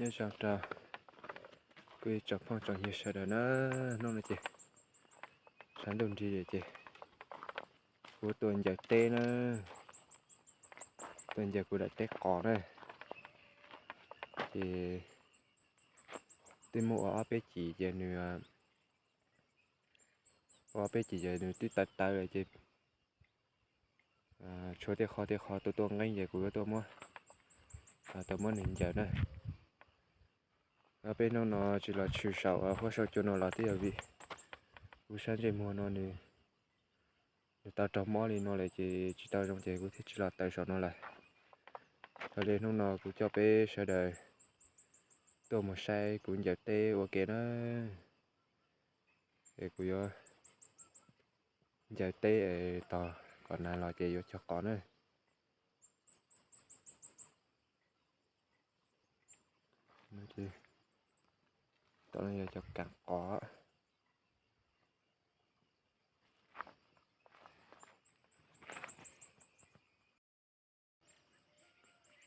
Nyob zoo rau kuv ib tsoom phooj tsoom ywg sawv daws na, hnub no ces sab ntuj nrig ces kuv tuaj ncaws teb na, tuaj ncaws kuv daim teb qos na. Ces twb muab ua ob peb cim ces nws, ua ob peb cim ces nws twb tawv tawv lawm ces tshuav tej qho tej qho tuaj tuaj nqeeb ces kuv yuav tuaj muab, tau muab nws ncaws na. Peb hnub no tsis los tshwm saum huab saum cua no los twb yog vim kuv sab ntsej muag no nws, nws tau raug mob li no lawm ces tsis tau zoo ces kuv thiaj tsis los taws saum no lawm. Yog li hnub no kuv coj peb sawv daws tuaj mus saib kuv ncaws teb ua ke na. Es kuv yuav ncaws teb es tos kom nag los ces yuav cog qos na. Tom no yog cov kam qos.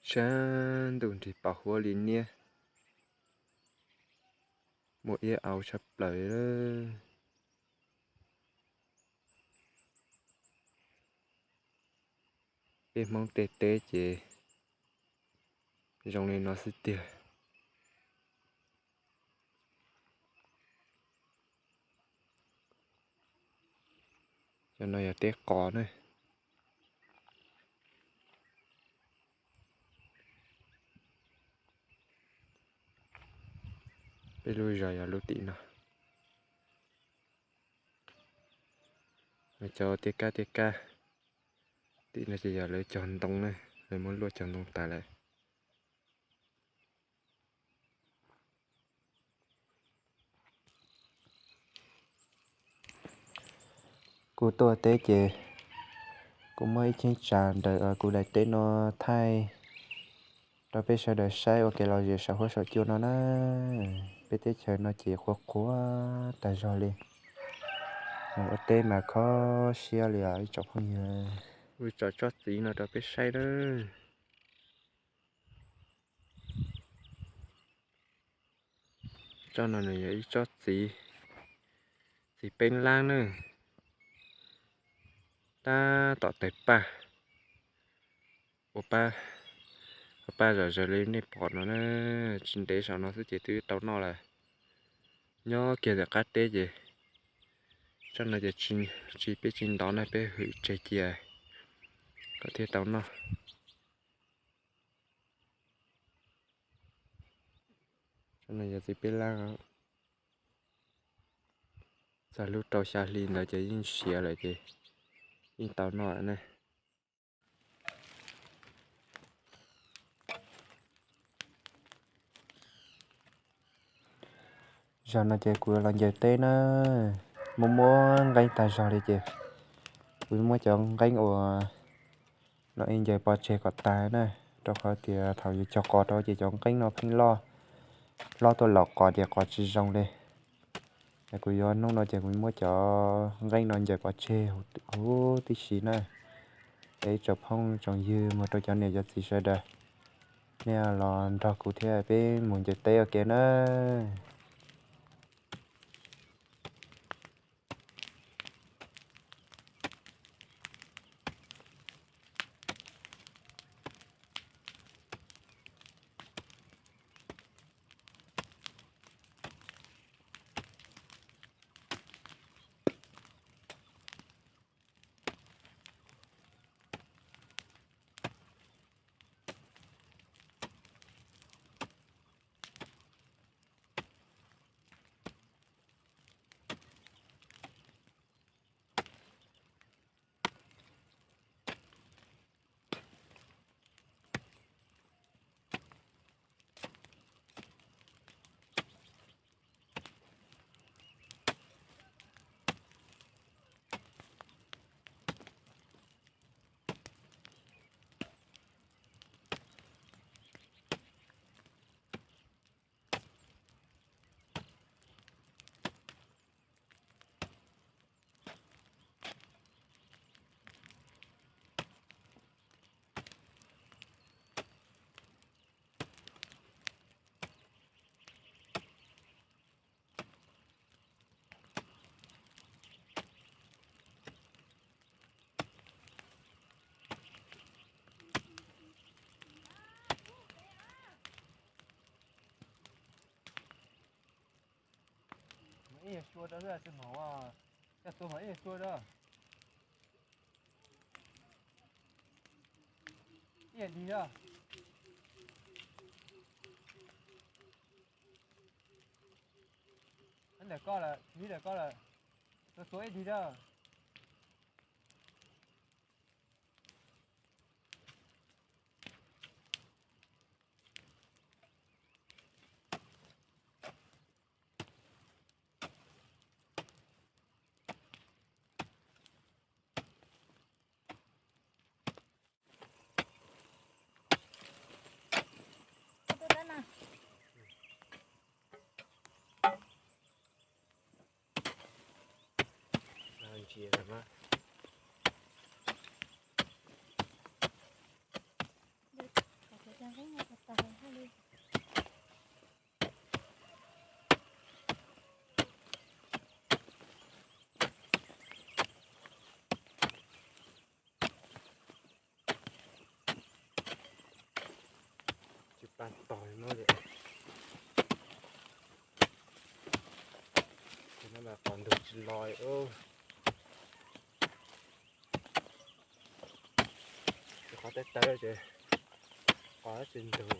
Sab ntuj nrig pos huab li niab, muaj iab au tshaj plaws. Peb Hmoob tej teb ces zoo li no xwb tiag. Cov no yog teb qos na. Peb lub zos yog lub tim no. Cov tiaj kab tiaj kab tim no ces yog lawv cog ntoo na, lawv muab luaj cog ntoo tas lawm. Kuv tuaj teb ces kuv muab ib cheeb tsam ntawm kuv daim teb no thaij rau peb sawv daws saib ua kev lom zem saum huab saum cua no na. Peb teb chaws no ces qhuav qhuav tag zog li, mus ua teb mas kho siab li os ib tsoom phooj ywg. Kuv tso tsob txiv no rau peb saib na. Tsob no nws yog ib tsob txiv, txiv peb lab na, tab tom tawg paj, ua paj, ua paj zom zaws li nej pom no na, tsis ntev saum no xwb ces twb tau noj lawm. Nyob kiag ntawm qab teb ces tsob no ces tsis, peb tsis ntov na, peb hwm tseg cia kom thiaj tau noj. Tsob no yog txiv peb lab, txog lub rau xya hli ntawd ces yeej siav lawm ces yeej tau noj lawm na. Zaum no ces kuv los ncaws teb na, muab muab nqeeb tag zog li ces kuv muab cov nqeeb uas no ib ncaws pov tseg kom tag na, rau qhov tias thaum yus cog qos rau ces cov nqeeb no pheej loj, loj tuaj laum qos ces qos tsis zoo li. Kuv yuav hnub no ces kuv muab cov nqeeb no ncaws pov tseg huv tib si na. Es ib tsoom phooj tsoom ywg mus rau cov niam cov txiv sawv daws, nej los nrog kuv thiab peb mus ncaws teb ua ke na. Xua rau xwb, tsis mos ua, coj tua mas ib xua rau. Ib dig rau. Ntawm koj lawm, tiv ntawm koj lawm. Tua tua ib dig rau. Ntsia lawm mas. Tsis pa tog no li. Ces no mas qos ntug tsis los. Ces qhov tawv tawv ces qos tsis ntug.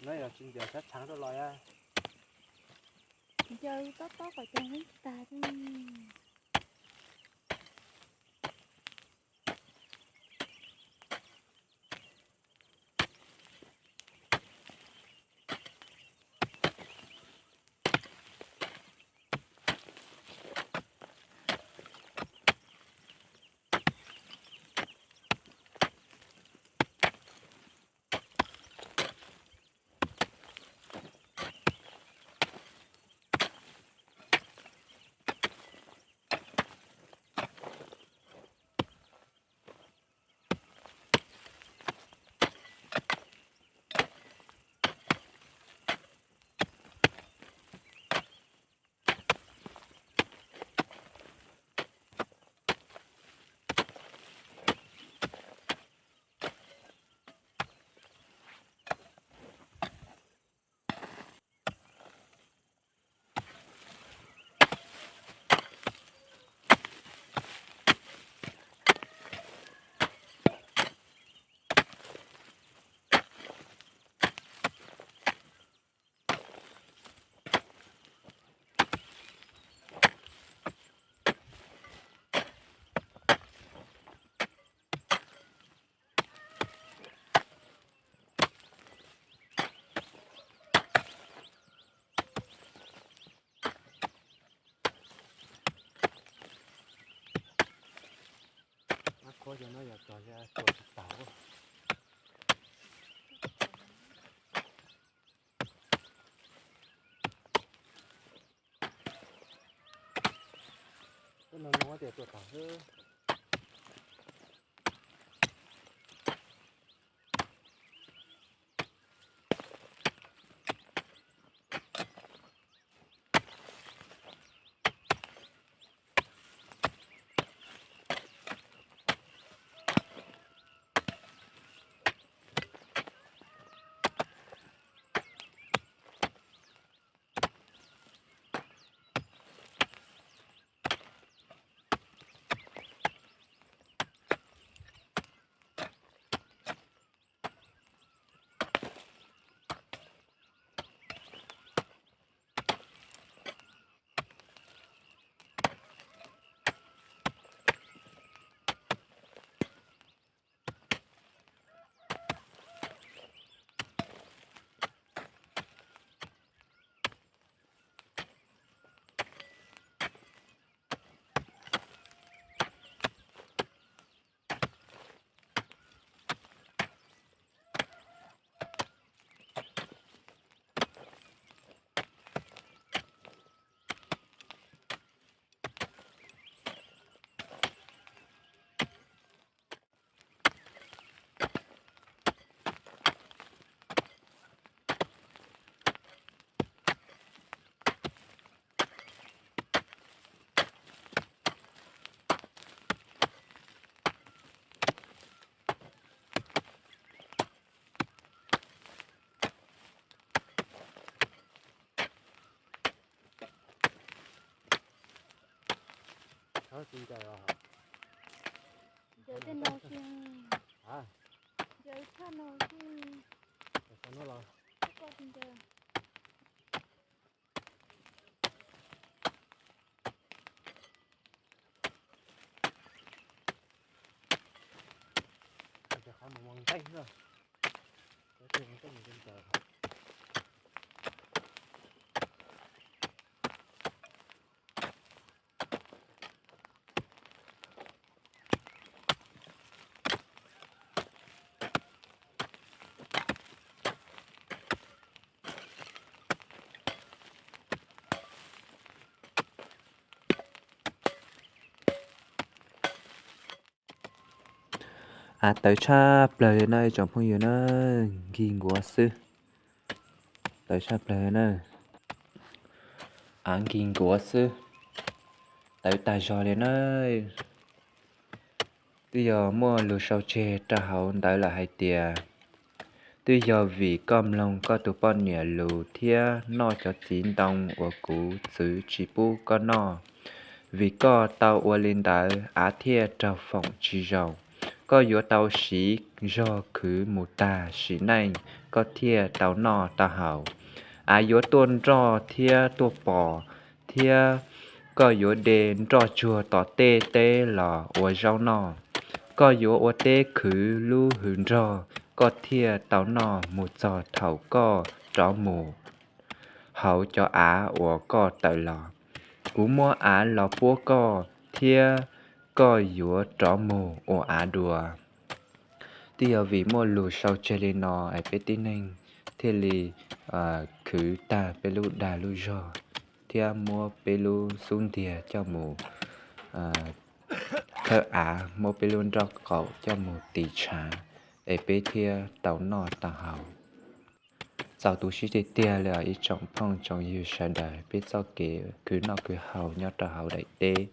No yog tsis ncaws sab tshaav rau los yog? Ncaws tob tob kom cov neeb tag. Ab, khuab cov no yog tog, tua tsis tau. Ub, no no tias tua tau xwb. Ncaws tej no xwb. Ncaws tshaj no xwb. Xav no los. Koj ncaws. Ncaws qhov mus mus nqeeb na. Cov tus mus nqeeb mus ncaws. Av tawv tshaj plawg li na ib tsoom phooj ywg na, nkig nkuav xwb. Tawv tshaj plawg na. Av nkig nkuav xwb. Tawv tag zog li na. Twb yog muaj lus sau tseg rau hauv ntawv lawm hais tias, twb yog vim koj mloog koj tus poj niam lus thiab noj cov txiv ntoo uas kuv txwv tsis pub koj noj. Vim koj tau ua li ntawd, av thiaj raug foom tsis zoo. Koj yuav tau siv zog khwv mus tag sim neej, koj thiaj tau noj tau haus. Av yuav tuaj nroj thiab tuaj pos, thiab koj yuav de nroj tsuag tom tej teb los ua zaub noj. Koj yuav ua teb khwv lub hws nrog, koj thiaj tau noj mus txog thaum koj rov mus hauv cov av uas koj tawm los. Kuv muab av los puab koj, thiab koj yuav rov mus ua av dua. Twb yog vim muaj lus sau tseg li no es peb tib neeg thiaj li khwv tag peb lub dag lub zog, thiab muab peb lub xub ntiag coj mus thawb av, muab peb lub nrob qaum coj mus tis tshav, es peb thiaj tau noj tau haus. Txaus tu siab tiag tiag li os ib tsoom phooj tsoom ywg sawv daws, peb txoj kev khwv noj khwv haus nyob rau hauv daim teb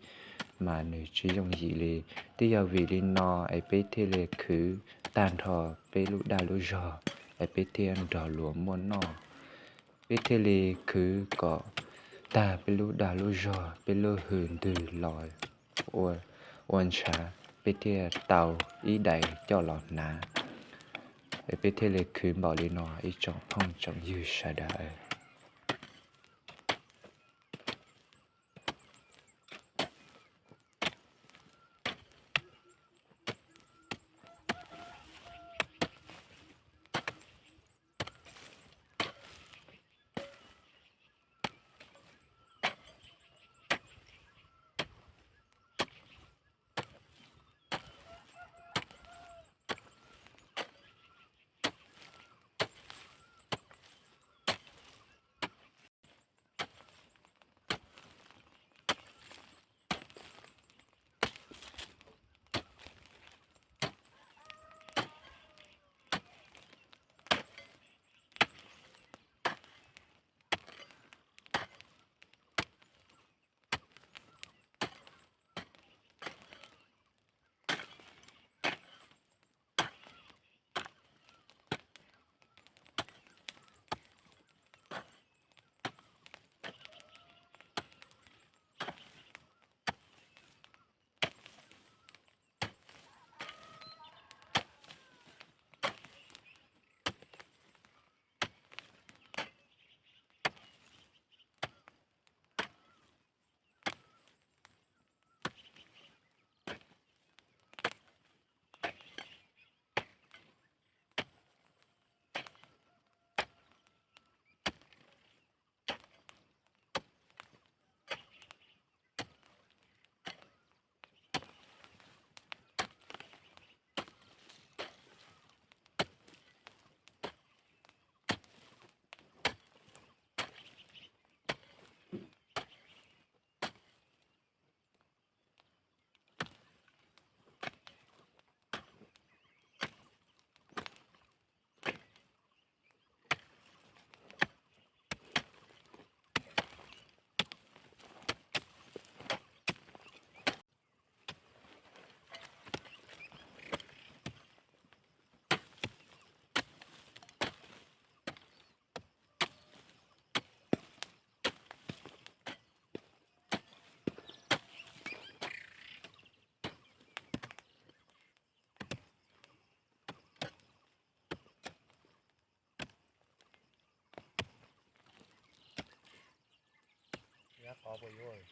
mas nws tsis yooj yim li. Twb yog vim li no es peb thiaj li khwv tag nrho peb lub dag lub zog, es peb thiaj nrog luag muaj noj. Peb thiaj li khwv kom tag peb lub dag lub zog, peb lub hws ntws los ua ntshav, peb thiaj tau ib daim coj los hnav. Es peb thiaj li khwv npaum li no ib tsoom phooj tsoom ywg sawv daws. Qhov puas yuav?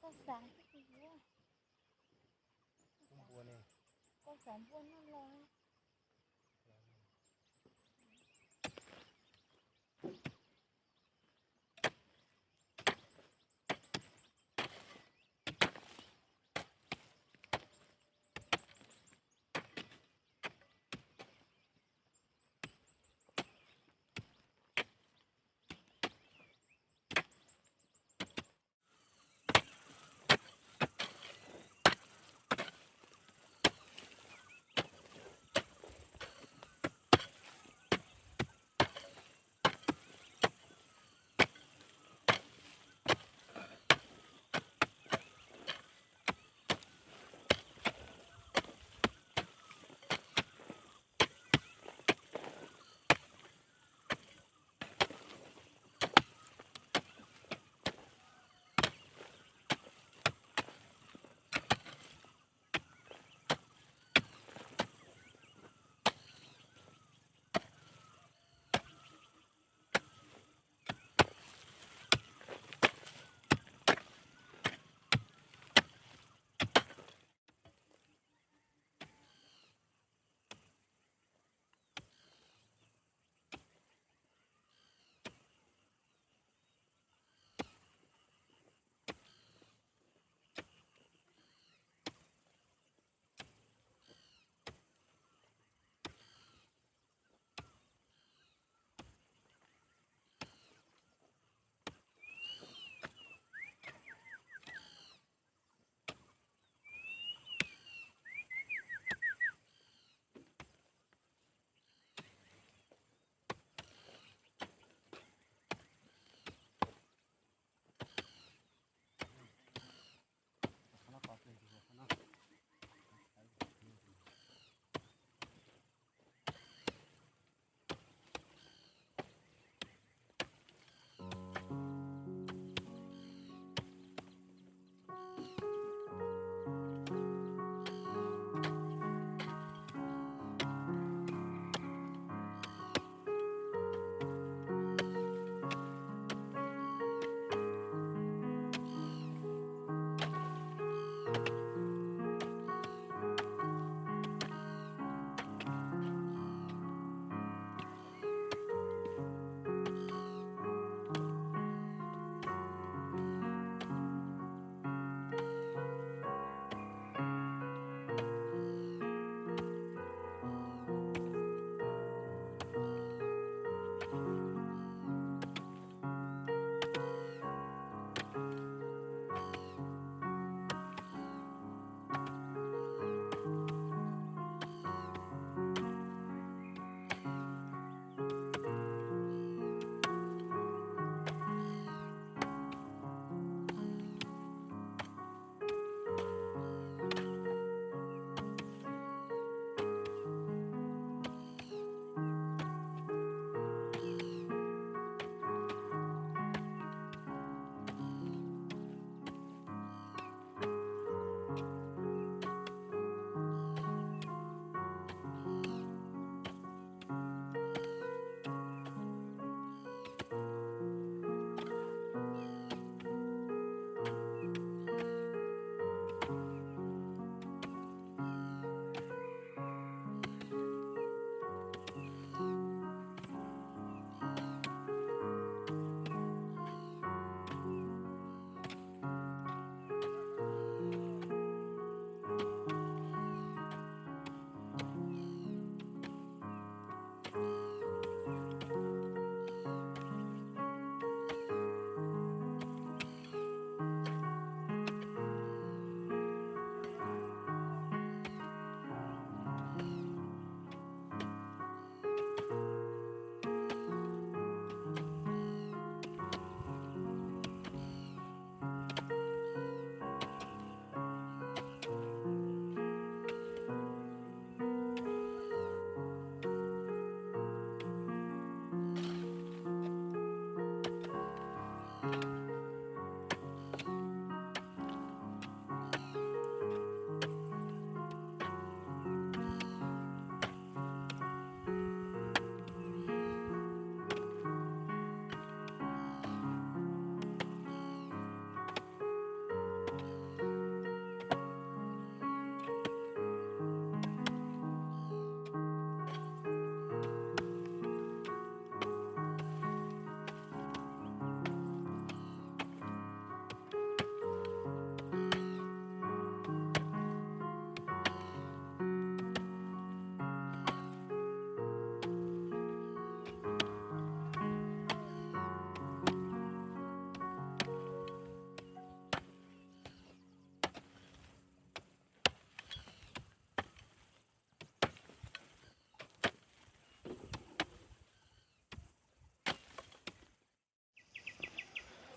Koj xav, koj xav npua noj los.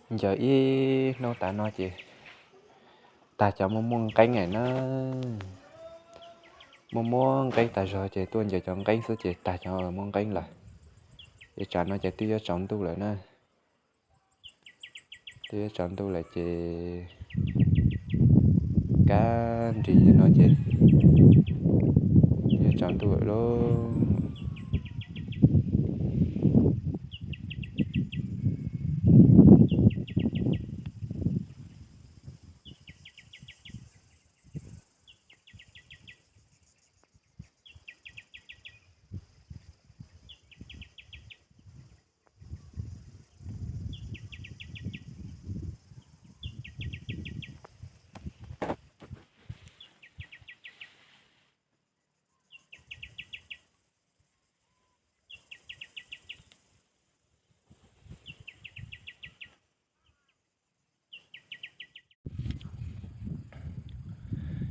Ncaws ib hnub tas no ces tag cov muaj muaj nqeeb lawm na. Muaj muaj nqeeb tas zog ces tuaj ncaws cov nqeeb xwb ces tag cov muaj nqeeb lawm. Ces tsam no ces twb yuav tsaus ntuj lawm na. Twb yuav tsaus ntuj lawm ces kab nris no ces yuav tsaus ntuj lawm lauj.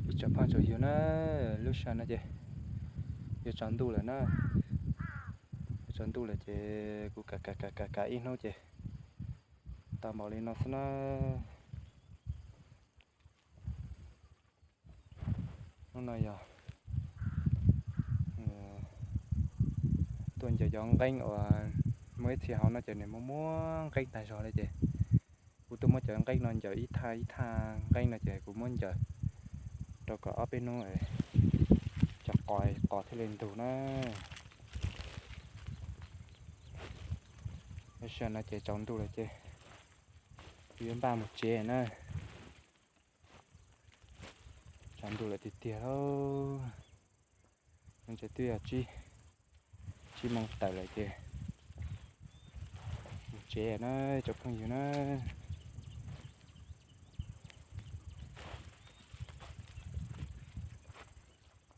Ib tsoom phooj tsoom ywg na, lub sij hawm no ces yuav tsaus ntuj lawm na. Yuav tsaus ntuj lawm ces kuv kam kam kam kam ib hnub ces tau npaum li no xwb na. Hnub no yog tuaj ncaws cov nqeeb uas muaj ib txhia hauv no ces nws muaj muaj nqeeb tag zog li ces kuv tuaj muab cov nqeeb no ncaws ib thaj ib thaj nqeeb no ces kuv muab ncaws rau kom ob peb hnub cov qos qos thiaj li ntug na. Lub sij hawm no ces tsaus ntuj lawm ces kuv yuav npaj mus tsev na. Tsaus ntuj lawm tiag tiag lauj. Ntshe twb yog tsib moos tawm lawm ces mus tsev na tsoom phooj ywg na.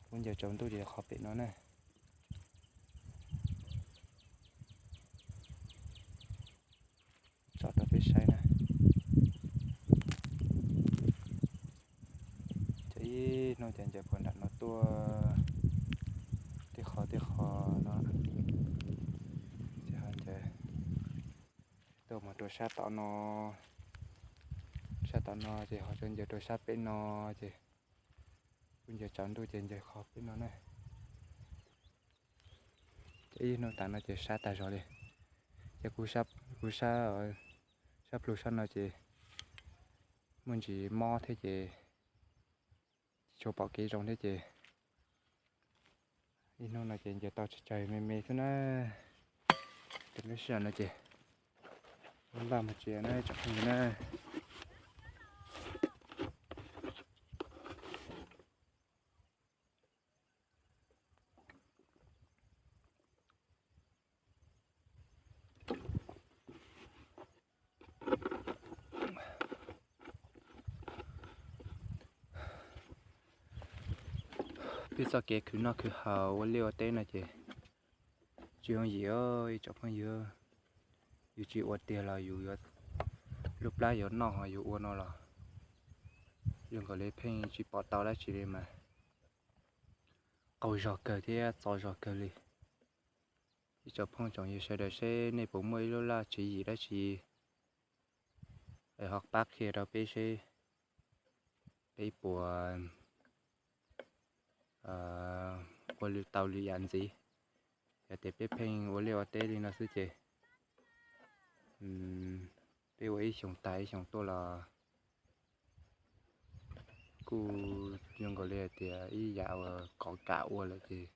Kuv ncaws tsaus ntuj ces qhov pem no na. Tso rau peb saib na. Ces ib hnub ces ncaws puag nram no tuaj tib qho tib qho no. Ces ho ncaws tuaj mus rau sab tom no, sab tom no ces ho ncaws rau sab pem no ces kuv ncaws tsaus ntuj ces ncaws qhov pem no na. Ces ib hnub tas no ces sab tag zog li. Ces kuv, kuv sab, sab plhu sab no ces muaj ntsis mob thiab ces tsis tshua pom kev zoo thiab ces ib hnub no ces ncaws tau tsawg tsawg me me xwb na. Ces lub sij hawm no ces npaj mus tsev na tsoom phooj ywg na. Peb txoj kev khwv noj khwv haus ua liaj ua teb no ces tsis yooj yim ib tsoom phooj ywg. Yus tsis ua tiag los yus yuav, lub plab yuav noj ho yus ua no los zoo nkaus li pheej tsis pom tau dab tsi li mas qaug zog kawg thiab txo zog kawg li. Ib tsoom phooj tsoom ywg sawv daws seb nej puas muaj ib lub laj tswv yim dab tsi es ho pab qhia rau peb seb peb puas ua tau li yam ntxiv. Yog tias peb pheej ua liaj ua teb li no xwb ces peb ua ib xyoos tag ib xyoos tuaj los kuj zoo nkaus li hais tias ib yam uas kov kam ua lawm ces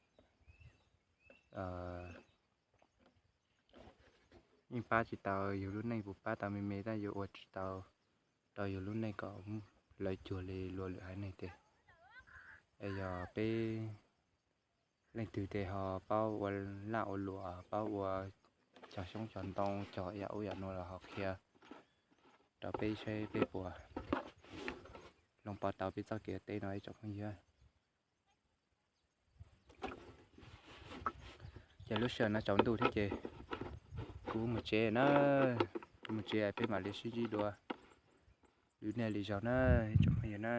yeej pab tsis tau yus lub neej, puas pab tau me me tab yuav ua tsis tau rau yus lub neej kom lawv cuag li luag lwm haiv neeg tiag. Es yog peb leej twg tes ho paub ua laj ua luam, paub ua cog xyoob cog ntoo, cog yam ub yam no los ho qhia rau peb seb peb puas hloov pauv tau peb txoj kev teb no ib tsoom phooj ywg. Ces lub sij hawm no tsaus ntuj thiab ces kuv mus tsev na, kuv mus tsev peb mam li sib ntsib dua lwm niaj lwm zaus na ib tsoom phooj ywg na.